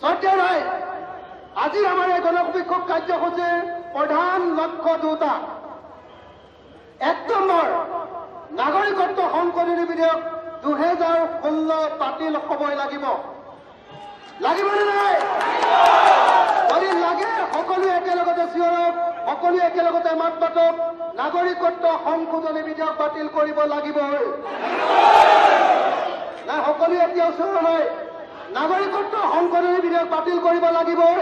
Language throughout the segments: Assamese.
শ্ৰদ্ধেয় ৰাইজ, আজি আমাৰ এই গণবিক্ষোভ কাৰ্যসূচীৰ প্ৰধান লক্ষ্য দুটা। এক নম্বৰ, নাগৰিকত্ব সংশোধনী বিধেয়ক 2016 বাতিল হ'বই লাগিব। লাগিবনে নাই? যদি লাগে সকলোৱে একেলগতে চিঞৰক, সকলোৱে একেলগতে মাত মাতক, নাগৰিকত্ব সংশোধনী বিধেয়ক বাতিল কৰিব লাগিবই। নাই, সকলোৱে এতিয়াও চিঞৰা নাই। নাগৰিকত্ব সংশোধনী বিধেয়ক বাতিল কৰিব লাগিবই।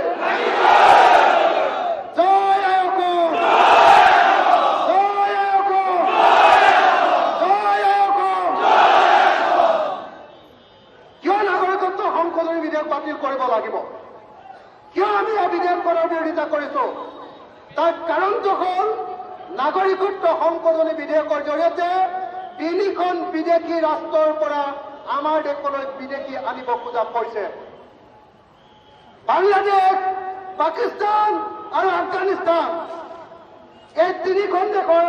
জয় আই অসম, জয় আই অসম, জয় আই অসম। কিয় নাগৰিকত্ব সংশোধনী বিধেয়ক বাতিল কৰিব লাগিব? কিয় আমি এই বিধেয়কখনৰ বিৰোধিতা কৰিছো? তাৰ কাৰণটো হ'ল নাগৰিকত্ব সংশোধনী বিধেয়কৰ জৰিয়তে তিনিখন বিদেশী ৰাষ্ট্ৰৰ পৰা আমাৰ দেশলৈ বিদেশী আনিব খোজা হৈছে। বাংলাদেশ, পাকিস্তান আৰু আফগানিস্তান, এই তিনিখন দেশৰ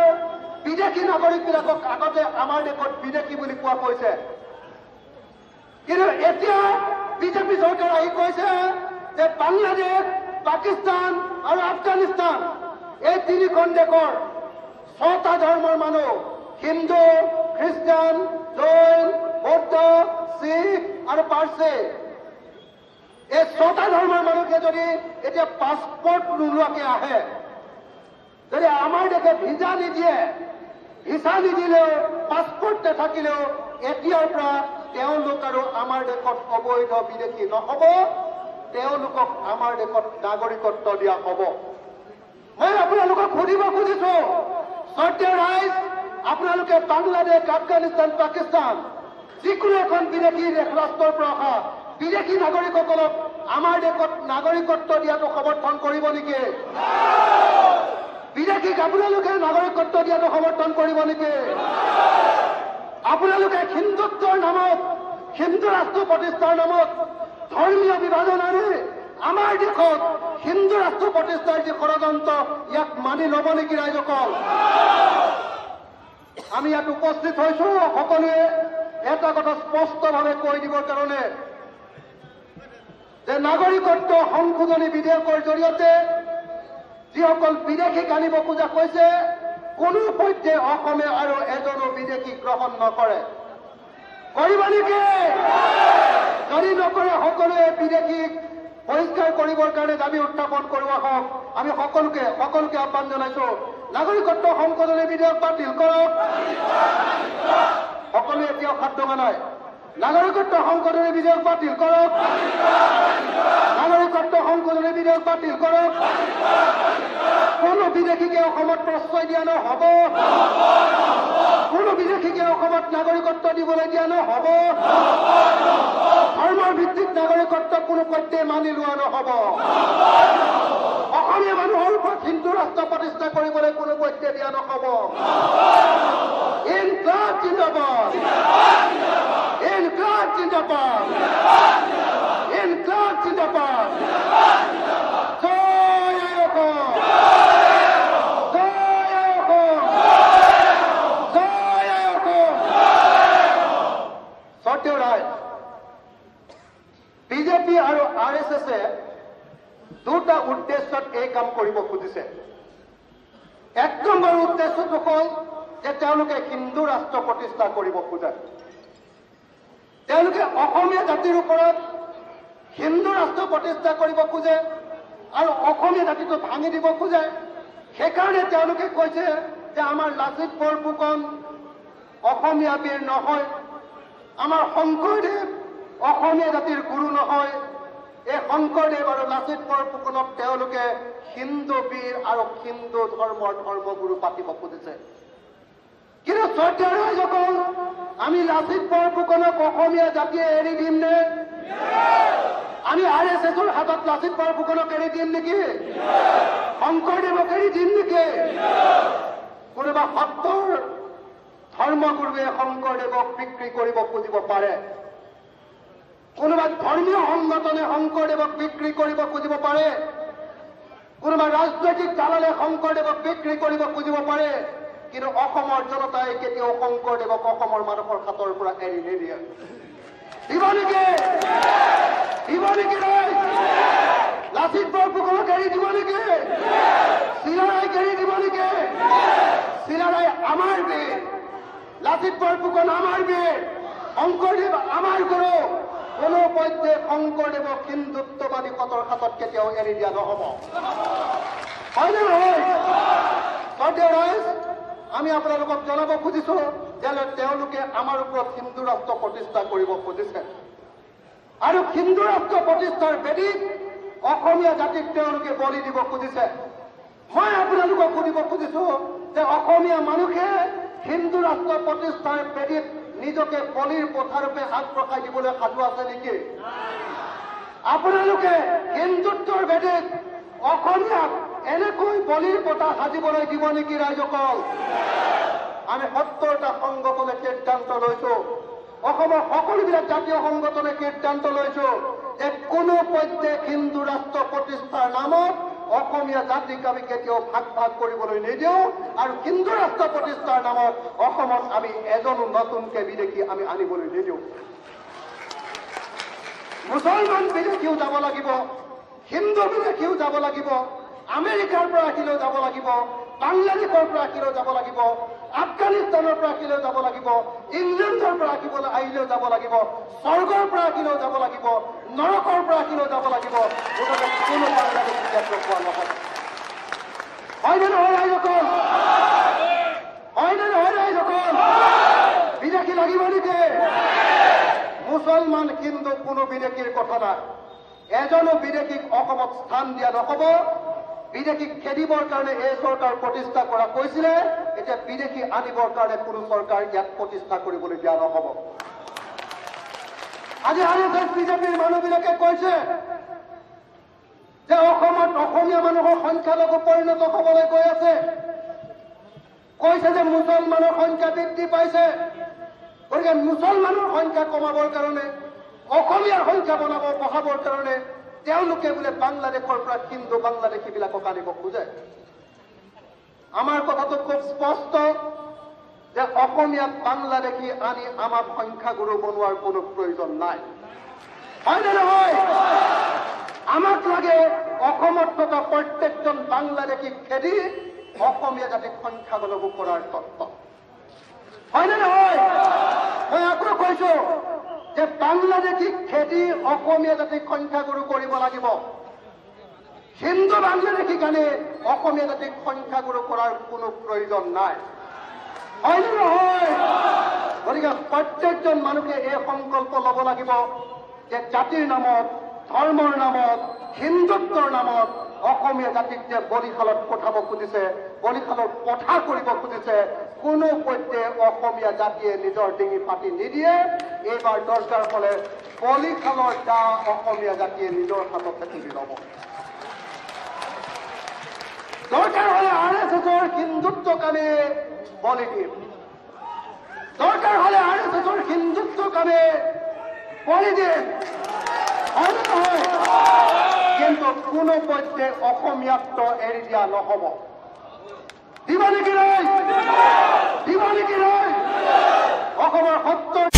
বিদেশী নাগৰিকবিলাকক আগতে আমাৰ দেশত বিদেশী বুলি কোৱা হৈছে। কিন্তু এতিয়া বিজেপি চৰকাৰ আহি কৈছে যে বাংলাদেশ, পাকিস্তান আৰু আফগানিস্তান এই তিনিখন দেশৰ ছটা ধৰ্মৰ মানুহ, হিন্দু, খ্ৰীষ্টান, জৈন, বৌদ্ধ, শিখ আৰু পাৰ্চী, এই ছটা ধৰ্মৰ মানুহে যদি এতিয়া পাছপৰ্ট নোলোৱাকে আহে, যদি আমাৰ দেশে ভিজা নিদিয়ে, ভিছা নিদিলেও পাছপৰ্ট নাথাকিলেও এতিয়াৰ পৰা তেওঁলোক আৰু আমাৰ দেশত অবৈধ বিদেশী নহ'ব, তেওঁলোকক আমাৰ দেশত নাগৰিকত্ব দিয়া হ'ব। মই আপোনালোকক সুধিব খুজিছো, শ্ৰদ্ধেয় ৰাইজ, আপোনালোকে বাংলাদেশ, আফগানিস্তান, পাকিস্তান যিকোনো এখন বিদেশী ৰাষ্ট্ৰৰ পৰা অহা বিদেশী নাগৰিকসকলক আমাৰ দেশত নাগৰিকত্ব দিয়াটো সমৰ্থন কৰিব নেকি? বিদেশীক আপোনালোকে নাগৰিকত্ব দিয়াটো সমৰ্থন কৰিব নেকি? আপোনালোকে হিন্দুত্বৰ নামত, হিন্দু ৰাষ্ট্ৰ প্ৰতিষ্ঠাৰ নামত ধৰ্মীয় বিভাজন আনি আমাৰ দেশত হিন্দু ৰাষ্ট্ৰ প্ৰতিষ্ঠাৰ যি ষড়যন্ত্ৰ, ইয়াক মানি ল'ব নেকি ৰাইজসকল? আমি ইয়াত উপস্থিত হৈছো সকলোৱে এটা কথা স্পষ্টভাৱে কৈ দিবৰ কাৰণে যে নাগৰিকত্ব সংশোধনী বিধেয়কৰ জৰিয়তে যিসকল বিদেশীক আনিব খোজা কৈছে, কোনো পধ্যে অসমে আৰু এজনো বিদেশী গ্ৰহণ নকৰে। কৰিব নেকি? যদি নকৰে সকলোৱে বিদেশীক পৰিষ্কাৰ কৰিবৰ কাৰণে দাবী উত্থাপন কৰিব আহক। আমি সকলোকে আহ্বান জনাইছো, নাগৰিকত্ব সংশোধনী বিধেয়ক বাতিল কৰক। সকলোৱে এতিয়াও হাত দঙা নাই। নাগৰিকত্ব সংশোধনী বিধেয়ক বাতিল কৰক, নাগৰিকত্ব সংশোধনী বিধেয়ক বাতিল কৰক। কোনো বিদেশীকে অসমত প্ৰশ্ৰয় দিয়া নহ'ব, কোনো বিদেশীকে অসমত নাগৰিকত্ব দিবলৈ দিয়া নহ'ব, ধৰ্মৰ ভিত্তিত নাগৰিকত্ব কোনো পধ্যে মানি লোৱা নহ'ব। অসমীয়া মানুহৰ ওপৰত হিন্দু ৰাষ্ট্ৰ প্ৰতিষ্ঠা কৰিবলৈ কোনো পধ্যে দিয়া নহ'ব। ইনকলাব জিন্দাবাদ, ইনকলাব জিন্দাবাদ, ইনকলাব জিন্দাবাদ। জয় আই অসম, জয় আই অসম, জয় আই অসম। শ্ৰদ্ধেয় ৰাইজ, বিজেপি আৰু আৰ এছ এছে দুটা উদ্দেশ্যত এই কাম কৰিব খুজিছে। এক নম্বৰ উদ্দেশ্যটো হ'ল যে তেওঁলোকে হিন্দু ৰাষ্ট্ৰ প্ৰতিষ্ঠা কৰিব খোজে। তেওঁলোকে অসমীয়া জাতিৰ ওপৰত হিন্দু ৰাষ্ট্ৰ প্ৰতিষ্ঠা কৰিব খোজে আৰু অসমীয়া জাতিটো ভাঙি দিব খোজে। সেইকাৰণে তেওঁলোকে কৈছে যে আমাৰ লাচিত বৰফুকন অসমীয়া বীৰ নহয়, আমাৰ শংকৰদেৱ অসমীয়া জাতিৰ গুৰু নহয়। এই শংকৰদেৱ আৰু লাচিত বৰফুকনক তেওঁলোকে হিন্দু বীৰ আৰু হিন্দু ধৰ্মৰ ধৰ্মগুৰু পাতিব খুজিছে। কিন্তু শ্ৰদ্ধাৰ ৰাইজসকল, আমি লাচিত বৰফুকনক অসমীয়া জাতিয়ে এৰি দিম নে? আমি আৰ এছ এছৰ হাতত লাচিত বৰফুকনক এৰি দিম নেকি? শংকৰদেৱক এৰি দিম নেকি? কোনোবা সত্ৰৰ ধৰ্মগুৰুৱে শংকৰদেৱক বিক্ৰী কৰিব খুজিব পাৰে, কোনোবা ধৰ্মীয় সংগঠনে শংকৰদেৱক বিক্ৰী কৰিব খুজিব পাৰে, কোনোবা ৰাজনৈতিক দালালে শংকৰদেৱক বিক্ৰী কৰিব খুজিব পাৰে, কিন্তু অসমৰ জনতাই কেতিয়াও শংকৰদেৱক অসমৰ মানুহৰ হাতৰ পৰা এৰি নিদিয়ে। দিব নেকি? দিব নেকি? লাচিত বৰফুকন আমাৰ বীৰ, শংকৰদেৱ আমাৰ গুৰু। কোনো পধ্যে শংকৰদেৱক হিন্দুত্ববাদী কটৰ হাতত কেতিয়াও এৰি দিয়া নহ'ব, হয়নে নহয়? শ্ৰদ্ধেয় ৰাইজ, আমি আপোনালোকক জনাব খুজিছো যে তেওঁলোকে আমাৰ ওপৰত হিন্দু ৰাষ্ট্ৰ প্ৰতিষ্ঠা কৰিব খুজিছে আৰু হিন্দু ৰাষ্ট্ৰ প্ৰতিষ্ঠাৰ বেদীত অসমীয়া জাতিক তেওঁলোকে বলি দিব খুজিছে। মই আপোনালোকক সুধিব খুজিছো যে অসমীয়া মানুহে হিন্দু ৰাষ্ট্ৰ প্ৰতিষ্ঠাৰ বেদীত নিজকে বলিৰ পথাৰূপে আগবঢ়াই দিবলৈ সাজু আছে নেকি? আপোনালোকে হিন্দুত্বৰ বেদীত অসমীয়াক এনেকৈ বলিৰ পথা সাজিবলৈ দিব নেকি ৰাইজসকল? আমি 70টা সংগঠনে সিদ্ধান্ত লৈছো, অসমৰ সকলোবিলাক জাতীয় সংগঠনে সিদ্ধান্ত লৈছো যে কোনো পধ্যে হিন্দু ৰাষ্ট্ৰ প্ৰতিষ্ঠাৰ নামত অসমীয়া জাতিক আমি কেতিয়াও ভাগ ভাগ কৰিবলৈ নিদিওঁ আৰু হিন্দু ৰাষ্ট্ৰ প্ৰতিষ্ঠাৰ নামত অসমত আমি এজনো নতুনকে বিদেশী আমি আনিবলৈ নিদিওঁ। মুছলমান বিদেশীও যাব লাগিব, হিন্দু বিদেশীও যাব লাগিব, আমেৰিকাৰ পৰা আহিলেও যাব লাগিব, বাংলাদেশৰ পৰা আহিলেও যাব লাগিব, আফগানিস্তানৰ পৰা আহিলেও যাব লাগিব, ইংলেণ্ডৰ পৰা আহিলেও যাব লাগিব, স্বৰ্গৰ পৰা আহিলেও যাব লাগিব, নৰকৰ পৰা আহিলেও যাব লাগিব, মুঠতে কোনো বাংলাদেশী ইয়াত ৰখোৱা নহয়। হয়নে নহয় ৰাইজসকল? হয়নে নহয় ৰাইজসকল? বিদেশী লাগিব নেকি? মুছলমান হিন্দু কোনো বিদেশীৰ কথা নাই। এজনো বিদেশীক অসমত স্থান দিয়া নহ'ব। বিদেশীক খেদিবৰ কাৰণে এই চৰকাৰ প্ৰতিষ্ঠা কৰা কৈছিলে, এতিয়া বিদেশী আনিবৰ কাৰণে কোনো চৰকাৰ ইয়াত প্ৰতিষ্ঠা কৰিবলৈ দিয়া নহ'ব। আজি আৰ এছ এছ বিজেপিৰ মানুহবিলাকে কৈছে যে অসমত অসমীয়া মানুহৰ সংখ্যালঘু পৰিণত হ'বলৈ গৈ আছে, কৈছে যে মুছলমানৰ সংখ্যা বৃদ্ধি পাইছে, গতিকে মুছলমানৰ সংখ্যা কমাবৰ কাৰণে, অসমীয়াৰ সংখ্যা বঢ়াবৰ কাৰণে তেওঁলোকে বোলে বাংলাদেশৰ পৰা হিন্দু বাংলাদেশীবিলাকক আনিব খোজে। আমাৰ কথাটো খুব স্পষ্ট যে অসমীয়াক বাংলাদেশী আনি আমাক সংখ্যাগুৰু বনোৱাৰ কোনো প্ৰয়োজন নাই, হয়নে নহয়? আমাক লাগে অসমত থকা প্ৰত্যেকজন বাংলাদেশীক খেদি অসমীয়া জাতিক সংখ্যালঘু কৰাৰ তত্ত্ব, হয়নে নহয়? মই আকৌ কৈছো যে বাংলাদেশীক খেদি অসমীয়া জাতিক সংখ্যাগুৰু কৰিব লাগিব, হিন্দু বাংলাদেশীক আনি অসমীয়া জাতিক সংখ্যাগুৰু কৰাৰ কোনো প্ৰয়োজন নাই, হয়নে নহয়? গতিকে প্ৰত্যেকজন মানুহে এই সংকল্প ল'ব লাগিব যে জাতিৰ নামত, ধৰ্মৰ নামত, হিন্দুত্বৰ নামত অসমীয়া জাতিক যে বলিশালত পঠাব খুজিছে, বলিশালত পঠা কৰিব খুজিছে, কোনো পধ্যে অসমীয়া জাতিয়ে নিজৰ ডিঙি পাতি নিদিয়ে। এইবাৰ দৰকাৰ হ'লে বলিশালৰ দা অসমীয়া জাতিয়ে নিজৰ হাততে তুলি ল'ব। দৰকাৰ হ'লে আৰ এছ এছৰ হিন্দুত্বক আমি বলি দিম, দৰকাৰ হ'লে আৰ এছ এছৰ হিন্দুত্বক আমি বলি দিম, হয় নহয়? কিন্তু কোনো পধ্যে অসমীয়াত্ব এৰি দিয়া নহ'ব। দিব নেকি ৰাইজ? দিব নেকি ৰাইজ? অসমৰ 70